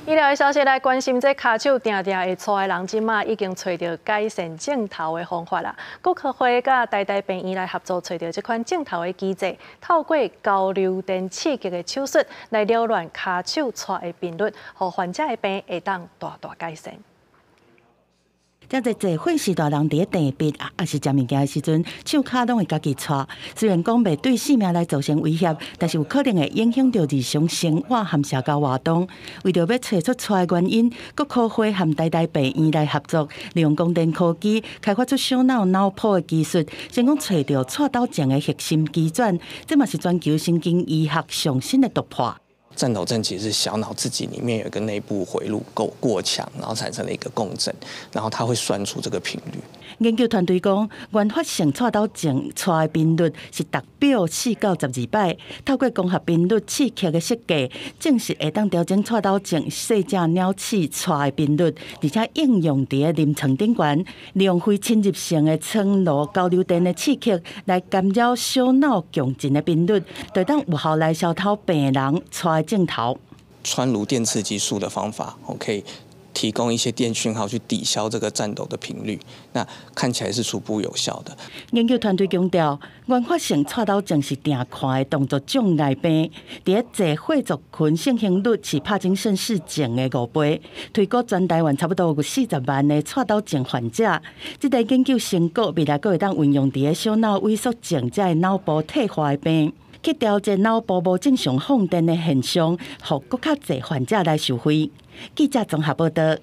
醫療的消息來關心，這跤手定定會掣的人，這馬已經揣著改善症頭的方法啦。國科會佮台大病院來合作，揣著這款症頭的機制，透過交流電刺激的手術來擾亂跤手掣的頻率，予患者的病會當大大改善。誠濟坐火時大人佇咧蹬筆，抑是食物件的時陣，手跤攏會家己掣。雖然講袂對性命來造成威脅，但是有可能會影響著日常生活和社交活動。為著欲揣出掣的原因，國科會和台大病院來合作，利用光電科技開發出小腦腦波的技術，成功揣著掣抖症的核心機轉。這嘛是全球神經醫學上新的突破。顫抖症其實是小腦自己裡面有一個內部迴路夠過強，然後產生了一個共振，然後它會算出這個頻率。研究團隊講，原發性掣抖症掣的頻率是逐秒4到12擺，透過光學頻率刺激的設計，證實會當調整掣抖症細隻鳥鼠掣的頻率，而且應用佇咧臨床頂懸，利用非侵入性的穿顱交流電的刺激來干擾小腦共振的頻率，就會當有效來消除病人掣的症頭。穿顱電刺激術的方法，我可以提供一些電訊號去抵消這個顫抖的頻率，那看起來是初步有效的。研究團隊強調，原發性掣抖症是定看的動作障礙病，佇咧坐火族群盛行率是帕金森氏症的5倍，推估全台灣差不多有40萬的掣抖症患者。這個研究成果未來閣會當運用佇咧小腦萎縮症這个腦部退化的病，去調節腦部無正常放電的現象，予閣較濟患者來受惠。記者綜合報道。